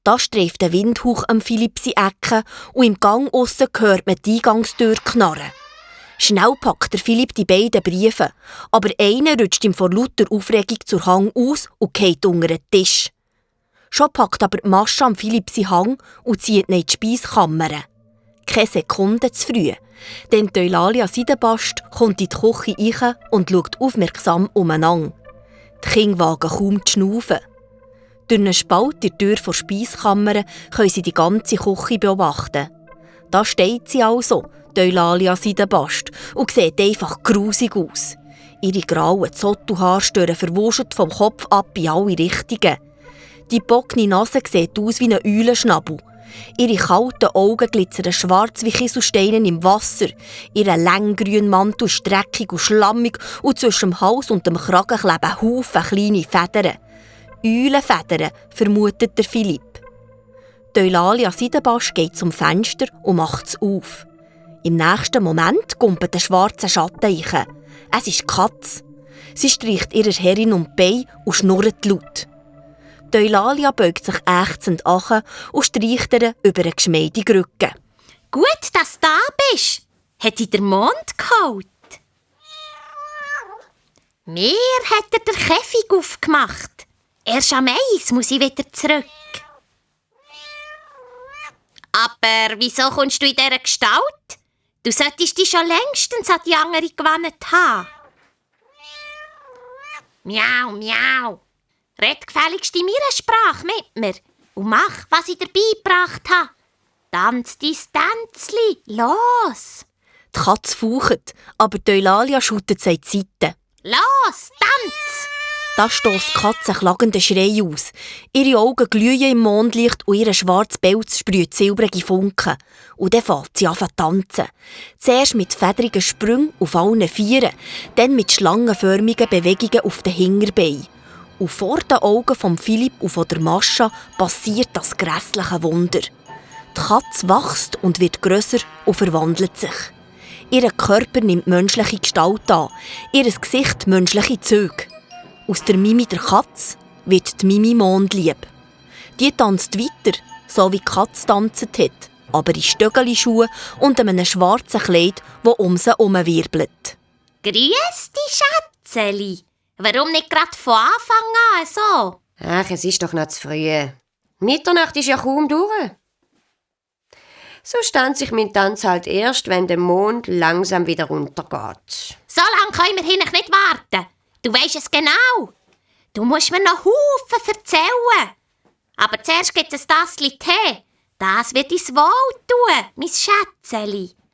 Da streift der Windhauch am Philipp seine Ecke und im Gang aussen hört man die Eingangstür knarren. Schnell packt der Philipp die beiden Briefe, aber einer rutscht ihm vor lauter Aufregung zur Hang aus und fällt unter den Tisch. Schon packt aber die Mascha am Philipp seinen Hang und zieht ihn in die Speiskammer. Keine Sekunde zu früh, denn die Eulalia Seidenbast kommt in die Küche rein und schaut aufmerksam umeinander. Die Kinder wagen kaum zu schnaufen. Durch einen Spalt in der Tür der Speiskammer können sie die ganze Küche beobachten. Da steht sie also, die Eulalia Seidenbast, und sieht einfach grusig aus. Ihre grauen Zottelhaare stören verwuschelt vom Kopf ab in alle Richtungen. Die bockene Nase sieht aus wie ein Eulenschnabel. Ihre kalten Augen glitzern schwarz wie Kieselsteine im Wasser. Ihr länggrüner Mantel ist dreckig und schlammig und zwischen dem Hals und dem Kragen kleben Haufen kleine Federn. Eulenfedern, vermutet der Philipp. Die Eulalia Seidenbast geht zum Fenster und macht es auf. Im nächsten Moment kumpelt ein schwarzer Schatten rein. Es ist die Katze. Sie streicht ihrer Herrin um die Beine und schnurrt laut. Die Eulalia beugt sich ächzend an und streicht ihr über einen geschmeidigen Rücken. Gut, dass du da bist. Hat dich der Mond geholt? Mir hat er den Käfig aufgemacht. Erst am Eis muss ich wieder zurück. Aber wieso kommst du in dieser Gestalt? Du solltest dich schon längstens an die andere gewandt haben. Miau, miau. Red gefälligst in meiner Sprache mit mir und mach, was ich dir beigebracht habe. Tanz dein Tänzli, los! Die Katze faucht, aber die Eulalia schüttet sie zur Seite. Los, tanz! Da stösst die Katze einen klagenden Schrei aus. Ihre Augen glühen im Mondlicht und ihr schwarzer Pelz sprüht silbrige Funken. Und dann fängt sie an zu tanzen. Zuerst mit fedrigen Sprüngen auf allen Vieren, dann mit schlangenförmigen Bewegungen auf den Hinterbeinen. Und vor den Augen von Philipp und von der Mascha passiert das grässliche Wunder. Die Katze wächst und wird grösser und verwandelt sich. Ihr Körper nimmt menschliche Gestalt an, ihr Gesicht menschliche Züge. Aus der Mimi der Katze wird die Mimi Mondlieb. Die tanzt weiter, so wie die Katze tanzt hat, aber in Stöckelschuhen und einem schwarzen Kleid, das um sie herumwirbelt. Grüß dich, Schätzeli. Warum nicht gerade von Anfang an so? Ach, es ist doch noch zu früh. Mitternacht ist ja kaum durch. So stand sich mein Tanz halt erst, wenn der Mond langsam wieder runtergeht. So lange können wir hier nicht warten. Du weisst es genau. Du musst mir noch Haufen erzählen. Aber zuerst gibt es ein Tassli Tee. Das wird uns wohl tun, mein Schätzeli.